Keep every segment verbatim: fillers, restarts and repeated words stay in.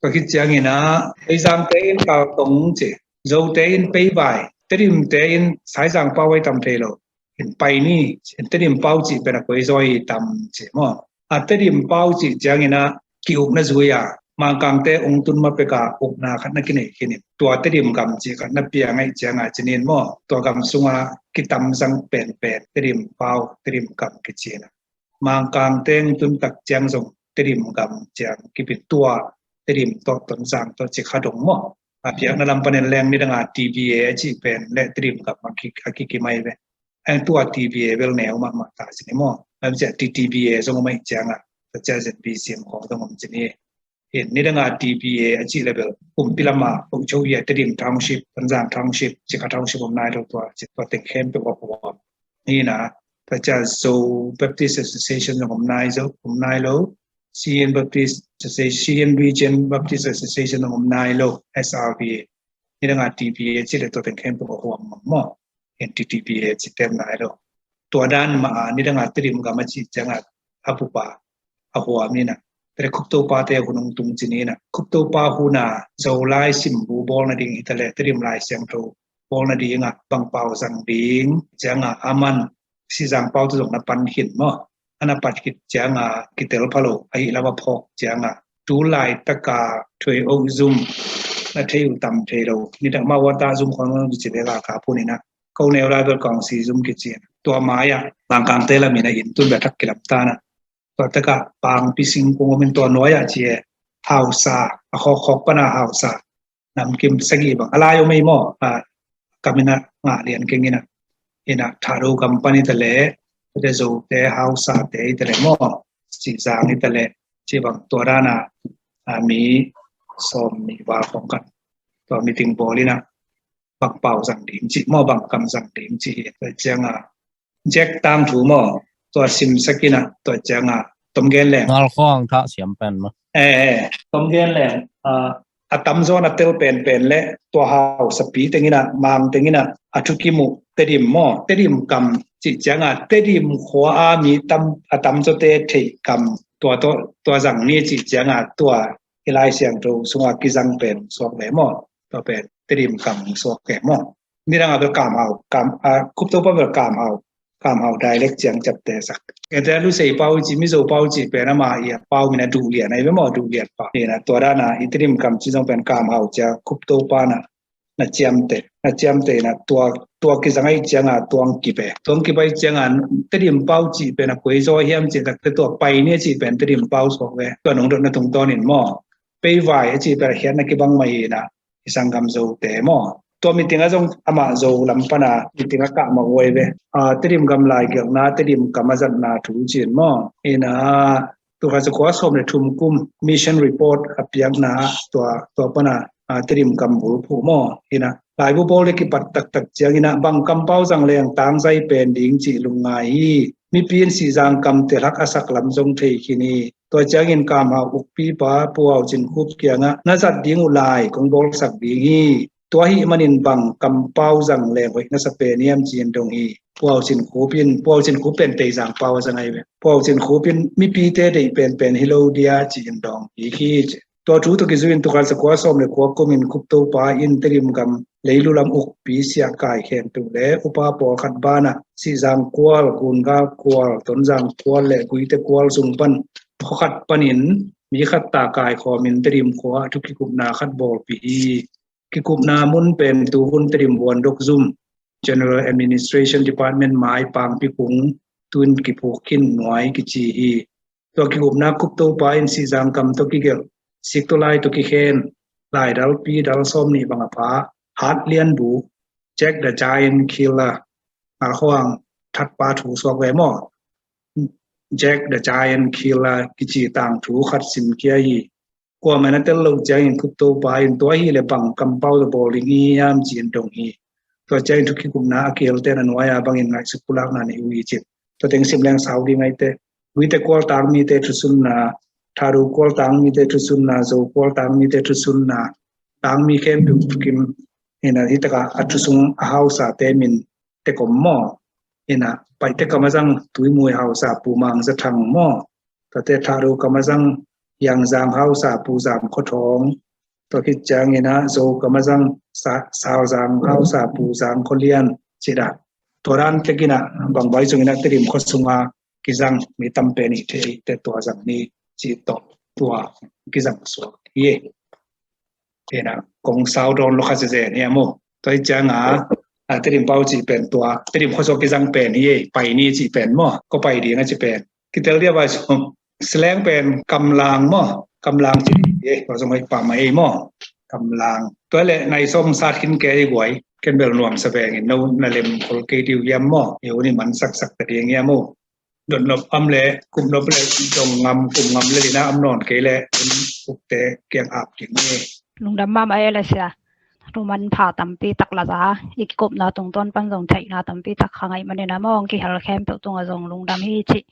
Tua khit ciangin ah Peizangte in Kaltong ci, Zote in Peivai, Tedimte in Saizang pau ai tam thei lo. In pai ni, in Tedim pau cih pen a koi zaw i tam ci maw. A Tedim pau cih ciangin ah ki-ukna zui a Mangkangte ong tun ma pek a ukna khat na kinei khin in, tua Tedim gam cih khat na piang ahih ciang a ci nin maw. Tua gam sung a kitam zang penpen Tedim pau, Tedim gam kici in ah Mangkangte ong tun tak ciang zong Tedim gam ciang kipia, tua Tedim tawh Tonzang tawh ci kha dong maw. A piakna lam panin leng nidang a T B A a cih pen le Tedim gam a ki, a kikimai ve. Eng tua T B A bel neu mahmah ta ci ni maw. Lam cia T T B A zong om ahih ciang a, tua cia Z B C M khawng zong om ci ni. In nidang a T B A a cih le bel kumpi lam a Ocho i a Tedim Township, Tonzang Township, Cikha Township om nai lo, tua ci, tua teng khempeuh a huam. Ni na, tua cia Zo Baptist Association zong om nai zo, om nai lo. Siyin Baptist Association, Siyin Region Baptist Association zong om nai lo, S R B A. Nidang a T B A a cih le tua teng khempeuh a huam mang maw. In T T B A a cih tem nai lo. Tua dan mah a nidang a Tedim gam a cih ciang a, a bup a, a huam in ah. Tua le Khup Topa te hun ong tung ci ni in ah. Khup Topa hun a Zolai simbu bawl nading hi ta le Tedim Lai Siangtho bawl nading a bang pau zang ding ciang a, a man Sihzang pau tawh zong na pan khin maw. A na pan khit ciang a kitel pha lo, ahih lam a phawk ciang a, tu laitak a Thuei Ok zum na thei uh tam thei lo. Nidang mah ua ta zum khawng kici le la ka pun in ah. Ko neu lai bel Kawngsi zum kici in ah. Tua mai ah Mangkangte lam in ah inn tun bia thak kilam ta in ah. Tua tak a Pangpi singkung om in, tua nuai ah ci e, Hausa, a khawkkhawk pan a Hausa namkim sagih bang a lai om ei maw. A kam in ah ngah lian keng in ah, in ah Thado gam pan hi ta le, tua te Zote, Hausate hi ta le maw, Sihzang hi ta le, ci bang tua dan a, a mi sawm nih val khawng khat tua meeting bawl in ah bang pau zang ding ci maw, bang kam zang ding ci hi. Tua ciang a Jack tangthu maw, tua simsak in ah, tua ciang a Tom Gen Leng. Ngal khawng thah siam pen maw. Eh, eh, Tom Gen Leng, ah, a tamzaw na tel penpen le tua Hausapi teng in ah, Mang teng in ah a thukim uh Tedim maw, Tedim kam cih ciang a Tedim khua a mi tam, a tamzawte theih kam tua tawh, tua zang ni cih ciang a tua i Lai Siangtho sung a kizang pen suak ve maw. Tua pen Tedim kam suak ve maw. Nidang a bel Kam Hau, Kam, a, Khup Topa bel Kam Hau, Kam Hau dialect ciang ciapteh sak. Kei te Lusei pau i ci, Mizo pau i ci pen ama i a pau min a duh lian ahi ve maw, duh lian pau. Ni na tua dan a i Tedim kam ci zong pen Kam Hau cia Khup Topa na, na ciamteh, na ciamteh in ah tua, tua kizang ahih ciang a tua ong kip e. Tua ong kip ahih ciang a Tedim pau cih pen a koi zaw hiam cih tak te tua pai ni a cih pen Tedim pau suak ve. Tua nong dotna tungtawn in maw. Peivai a cih pen a khiatna kibang mah hi in ah, i sanggam Zote maw. Tua meeting ah zong amah Zo lam pan a meeting a kah mah uh ahi ve. Ah, Tedim gam laigelhna, Tedim kam a zatna thu ci in maw. In ah, tul khat za kua sawm le thum kum mission report a piakna ah tua, tua pan a, ah, Tedim kam bulphuh maw. In ah, laibu bawl le kipat taktak ciang in ah bang kampau zang leng tangzai pen ding cih lungngai hi. Mipi in Sihzang kam telhak a sak lam zong thei khin hi. Tua ciangin Kam Hau ukpipa Pu Hau Cin Khup kiangah na zat ding uh lai kong bawlsak ding hi. Tua ahih manin bang kampau zang leng hoih na sa pen hiam ci-in dong hi. Pu Hau Cin Khup in, Pu Hau Cin Khup pen Peizang pau a zang ahi ve. Pu Hau Cin Khup in mipite deih penpen hi lo dia ci-in dawng kik hi ci. Tua thu tawh kizui in tul khat za kua sawm le kua kum in Khup Topa in Tedim gam leilu lam ukpi siah kai khentu le upa pawlkhat banah Sihzang kual, Gungal kual, Tonzang kual le Guite kual sung pan khuakhat panin mi khat ta kaikhawm in Tedim khua a thu kikupna khat bawlpih hi. Kikupna mun pen tuhun Tedim Buandok zum, General Administration Department mai Pangpi kung, tu-in kiphuk khin nuai kici hi. Tua kikupna Khup Topa in Sihzang kam tawh kigelh, Siktawlai tawh kikhen, laidalpi dal sawm nih bang a pha, Hat Lian Bu, Jack the Giant Killer, Ngal Khawng thatpa thu suak ve maw. Jack the Giant Killer kici tangthu khat sim kia hi. Kuamah na tel lo ciangin Khup Topa in tua hi le bang kampau tawh bawl ding hi hiam ci-in dong hi. Tua ciangin thu kikupna a kihelte na nuai a bangin ngaihsut pulakna nei uh hi ci. Tua teng sim leng sau ding ahi te. Guite kual tangmite thusunna, Thado kual tangmite thusunna, Zo kual tangmite thusunna, tangmi khempeuh thukim in a, hi taka a thusung a hausate min tek om maw. In a, Paite kam a zang Tuimui hausa Pu Mang Za Thang maw. Tate Thado kam a zang Hiangzang hausa Pu Zam Khua Thawng, tua khit ciangin ah Zogam a zang Sa-, Sauzang hausa Pu Zang Khua Lian ci dan. Tua dan tek in ah bang vai zong in ah Tedim khua sunga kizang mi tam pen i thei te tua zang ni ci tawh tua kizang suak hi. Ina kong sau dawn lo kha zen hi a mu. Tua hi cianga, a, Tedim pau ci pen tua, Tedim khua sua kizang pen hi, pai ni ci pen maw, ko pai ding a ci pen. Kitel dia vai sum, Sleng pen kamlang maw, kamlang ci hi, tua zong hoi pa ma ei maw, kamlang. Tua le nai som sat khin ke i guai, ken bel nuam sa vengin, no na lem khol kei diu hiam maw, e uni man sak sak ta ding hiam maw. Dotnop am le, kumnop le, dong ngam, kum ngam le lina am nawn kei le, un ukte kiang ap ding ni. Lungdam mahmah e le sia. Tuman pha tampi tak la za, i kikupna tungtawn pan zong theihna tampi tak kha ngaih manin a mawng kihel khempeuh tungah zong lungdam hi cih.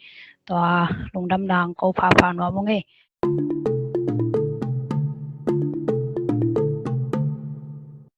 Tua lungdam nang ko pha pha nuam ung e.